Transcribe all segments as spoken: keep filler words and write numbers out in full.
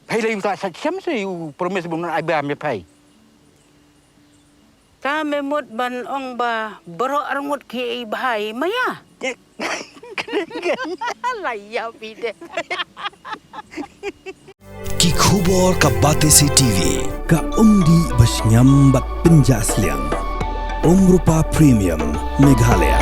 Phai lei u ta sa chem se u promise bun ai ba me phai. Ta me mut ban ong ba baroh arngut ki ei bhai maya. La ïa phi de. Ki khubor ka Batesi TV, ka umdih ba shngiam bad pynjah sliang. Umrupa Premium, Meghalaya.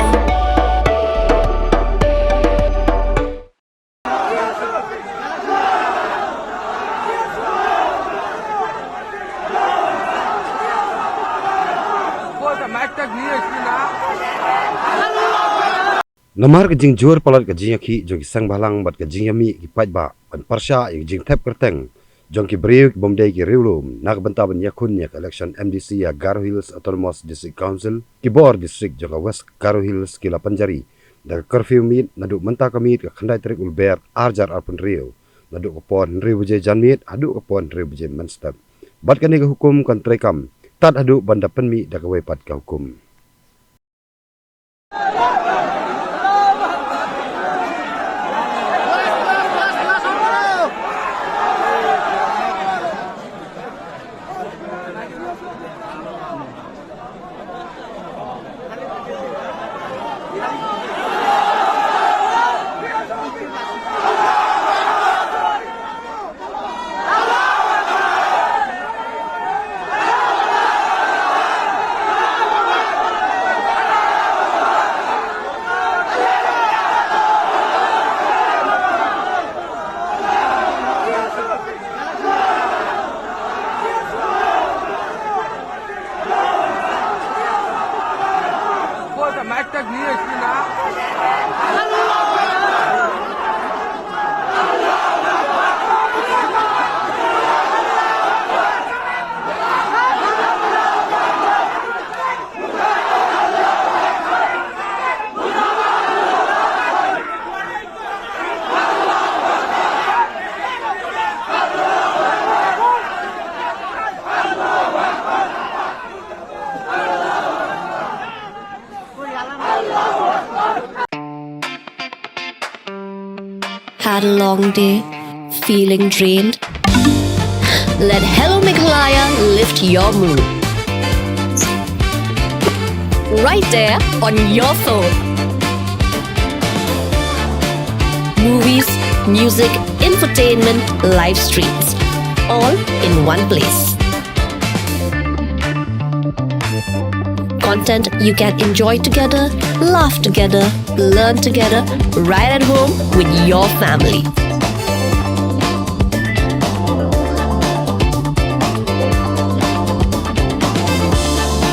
Namar ka jingjur palat ka jingïakhih jong ki seng bhalang bad ka jingïamih ki paidbah ban pyrshah ïa ka jingthep kyrteng jong ki briew ki bym dei ki riewlum na ka bynta ban ïakhun ïa ka election M D C ha Garo Hills Autonomous District Council, ki bor district jong ka West Garo Hills ki la pynjari da ka curfew miet naduh mynta ka miet ka khyndai tarik u Lber ar hajar arphew hynriew, naduh ka por hynriew baje janmiet haduh ka por hynriew baje mynstep. Bad kane ka hukum kan treikam tad haduh ban da pynmih da kawei pat ka hukum. Had a long day? Feeling drained? Let Hello Meghalaya lift your mood. Right there on your phone. Movies, music, infotainment, live streams, all in one place. Content you can enjoy together, laugh together, learn together, right at home with your family.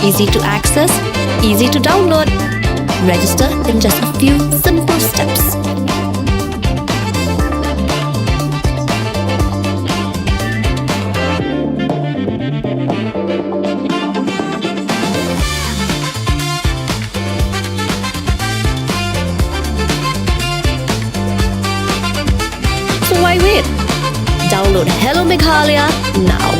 Easy to access, easy to download. Register in just a few simple steps. So why wait? Download Hello Meghalaya now.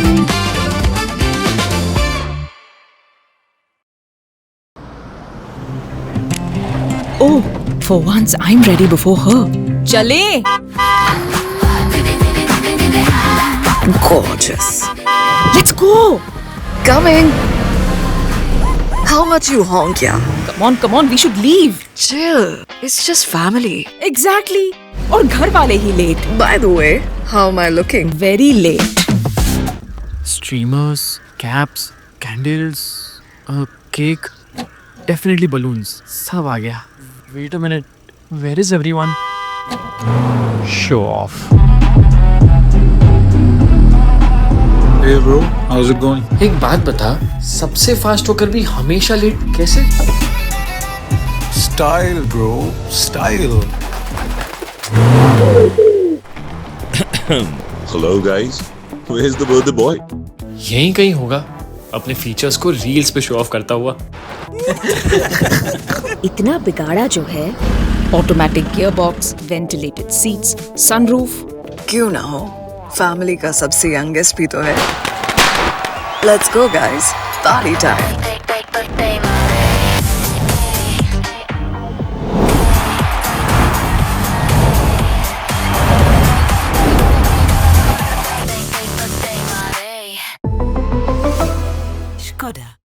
Oh, for once I'm ready before her. चले। Gorgeous. Let's go. Coming. How much you honk, yeah? Come on, come on, we should leave. Chill. It's just family. Exactly. और घर वाले ही late. By the way, how am I looking? Very late. Streamers, caps, candles, a cake, definitely balloons. सब आ गया. Wait a minute, where is everyone? Show off. Hey bro, how's it going? एक बात बता, सबसे फास्ट होकर भी हमेशा लेट कैसे? Style bro, style. Hello guys, where's the birthday boy? यहीं कहीं होगा, अपने फीचर्स को रील्स पे शो ऑफ करता हुआ. इतना बिगाड़ा जो है. Automatic gearbox, ventilated seats, sunroof. क्यों ना हो, फैमिली का सबसे यंगेस्ट भी तो है. Let's go guys, party time. Skoda.